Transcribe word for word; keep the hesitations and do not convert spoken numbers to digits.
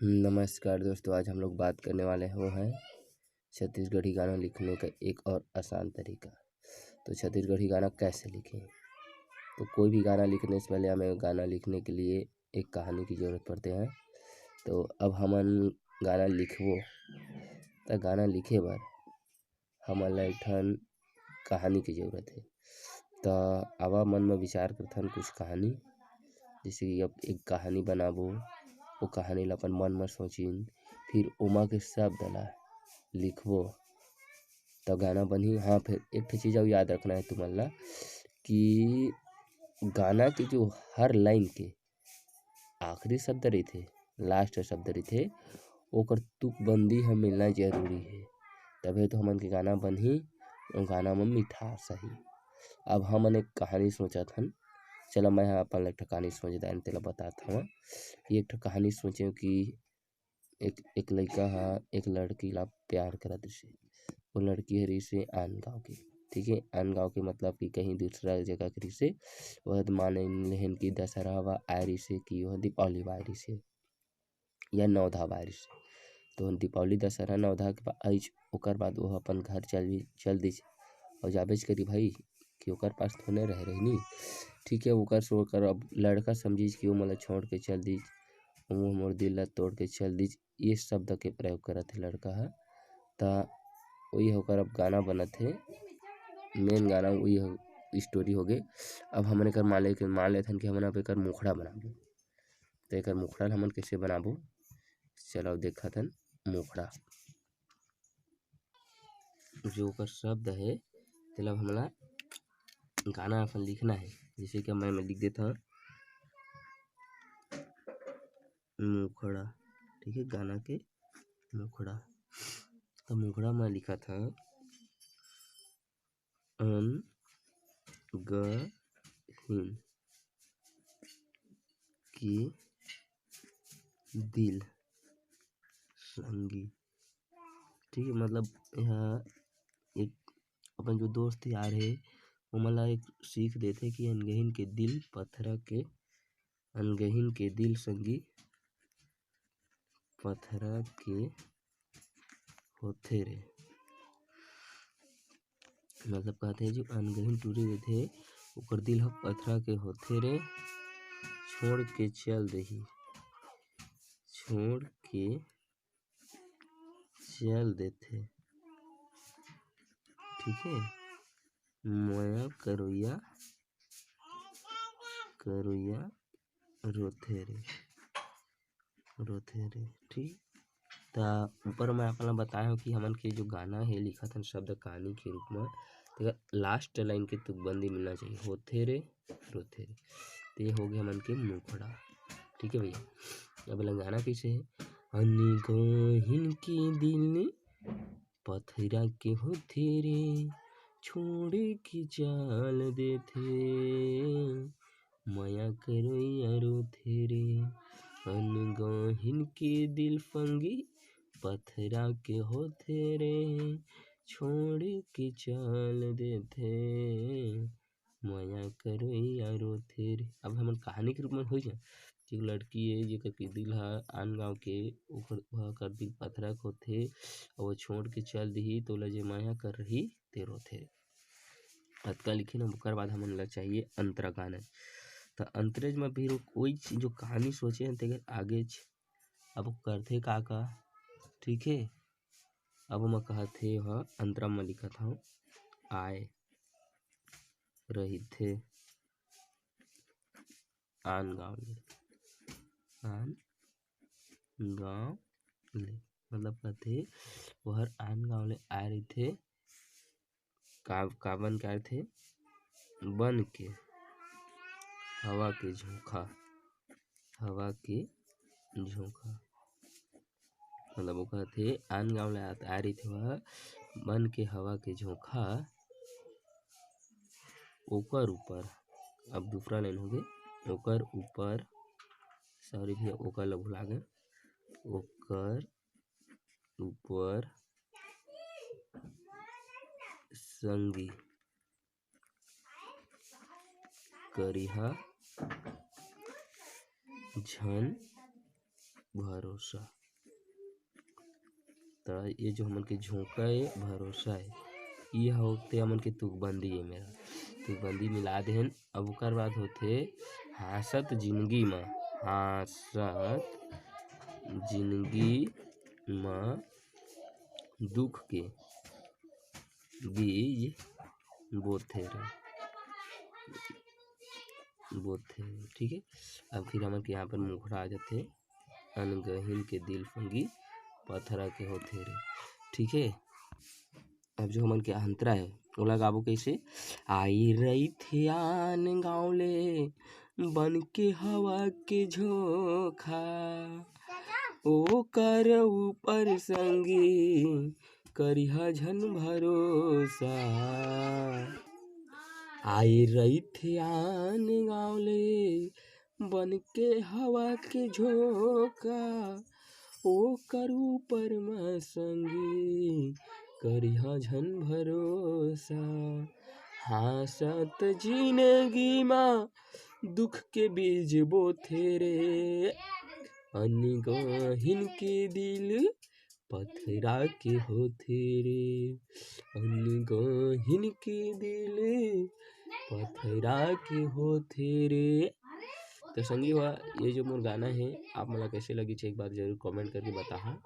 नमस्कार दोस्तों, आज हम लोग बात करने वाले वो हैं छत्तीसगढ़ी गाना लिखने का एक और आसान तरीका। तो छत्तीसगढ़ी गाना कैसे लिखें? तो कोई भी गाना लिखने से पहले हमें गाना लिखने के लिए एक कहानी की ज़रूरत पड़ते हैं। तो अब हमन गाना लिखबो, त गाना लिखे बर हमन ला एक ठन कहानी की ज़रूरत हे। त आवा मन में विचार करथन कुछ कहानी, जैसे कि अब एक कहानी बनाबो, वो कहानी ला अपन मन में सोचिन, फिर ओमा के शब्द ला लिखबो, त गाना बनही। हाँ, फिर एक ठो चीज़ अउ याद रखना है तुमन ला कि गाना के जो हर लाइन के आखिरी शब्द रहिथे, लास्ट शब्द रहिथे, ओकर तुकबंदी ह मिलना जरूरी हे, तभे तो हमन के गाना बनही, अउ गाना म मिठास आही। अब हमन एक कहानी सोचत हन, चला मैं ह अपन एक ठो कहानी सोच दायन, तेला बतात हवं। एक ठो कहानी सोचेंव कि एक, एक लइका ह एक लड़की ला प्यार करत रहिसे। वो लड़की ह रहिसे आन गाँव के, ठीक है, आन गाँव के मतलब कि कहीं दूसरा जगह के रहिसे। वह माने लेहन कि दशहरा वा आय रहिसे कि वह दीपावली वा आय रहिसे या नवधा वा आय रहिसे। तो दीपावली, दशहरा, नवधा के बा-, आइज, ओकर बाद वो अपन घर चल, चल दिस। और जाबेच करी भाई कि ओकर पास तो नइ रहे रही नी, ठीक है, ओकर से ओकर अब लड़का समझिस कि वो मोला छोड़ के चल दिस, वो मोर दिल ला तोड़ के चल दिस, ये शब्द के प्रयोग करत हे लड़का ह। त वही ओकर अब गाना बनत हे, मेन गाना वही हो, स्टोरी हो गे। अब हमन एकर मान ले, मान लेथन कि हमन अब एकर मुखड़ा बनाबो। त एकर मुखड़ा ल हमन कैसे बनाबो, चलो देखत हन मुखड़ा। जो ओकर शब्द हे, तेला हमला गाना अपन लिखना हे। जैसे कि मैं, मैं लिख देता हूँ मुखड़ा, ठीक है, गाना के मुखड़ा। तो मुखड़ा मैं लिखा था, अनगहिन के दिल संगी, ठीक है, मतलब यहाँ एक अपन जो दोस्त यार हे, ओमन ला एक सीख देथे कि अनगहिन के दिल पथरा के, अनगहिन के दिल संगी पथरा के होथे रे। मतलब कहथे जो अनगहिन टूरी देथे, ओकर दिल ह पथरा के होथे रे, छोड़ के चल देही, छोड़ के चल देथे, ठीक है। मया करोइया, करोइया रोथे रे, रोथे रे, ठीक। त ऊपर मैं आप ला बताए हूँ कि हमन के जो गाना हे लिखत हन शब्द कहानी के रूप में, तेकर लास्ट लाइन के तुकबंदी मिलना चाहिए, होथे रे, रोथे रे। ते हो गए हमन के मुखड़ा, ठीक है भैया। अब एला गाना कैसे हे? अनगहिन के दिल पथरा के होथे रे, छोड़ के चाल देथे, मया करोइया रोथे रे। अनगहिन के दिल फंगी पथरा के होथे रे, छोड़ के चाल देथे, मया करोइया रोथे रे। अब हमन कहानी के रूप में हो जाए कि एक लड़की हे जेकर के दिल ह आन गाँव के, ओकर, ओकर दिल पथरा के होथे, अउ वो छोड़ के चल दिही, तो ओला जे मया कर रही ते रोथे रे। अतका लिखे ना, ओकर बाद हमन ला चाहिए अंतरा गाना। त अंतरेज में फिर वो कोई चीज जो कहानी सोचे हन तेकर आगेच अब करथे का का, ठीक है। अब मैं कहत हे ह अंतरा में लिखत हूँ, आय रहिथे आन गाँव ले, आन गाँव ले, मतलब कहथे ओहर आन गाँव ले आय रहिथे, का, का बन के आय रहिथे? बन के हवा के झोंका, हवा के झोंका, मतलब वो कहथे आन गाँव ले आत, आय रहिथे वह बन के हवा के झोंका, ओकर ऊपर, अब दूसरा लाइन हो गए, ओकर ऊपर, सॉरी भैया, ओकर ला भुला गए, ओकर ऊपर संगी करिहा झन भरोसा। त ये जो हमन के झोंका ए, भरोसा ए, ये होथे हमन के तुकबंदी ए मेरा। तुकबंदी मिला देहन। अब ओकर बाद होथे हाँसत जिनगी म, हाँसत जिनगी म दुख के बीज बोथे रे, बोथे रे, ठीक है। अब फिर हमन के यहाँ पर मुखड़ा आ जाथे, अनगहिन के दिल संगी पथरा के होथे रे, ठीक है। अब जो हमन के अंतरा है, ओला गाबो कैसे? आई रहिथे आन गाँव ले, बन के हवा के झोंका, ओकर ऊपर संगी करिहा झन भरोसा। आई रहिथे आन गाँव ले, बन के हवा के झोंका, ओकर ऊपर म संगी करिहा झन भरोसा। हाँसत जिनगी म दुख के बीज बोथे रे, अनगहिन के दिल पथरा के होथे रे, अनगहिन के दिल पथरा के होथे रे। तो संगी हो, ये जो मोर गाना है, आप मन ला कैसे लगिस, एक बार जरूर comment करके बताहा।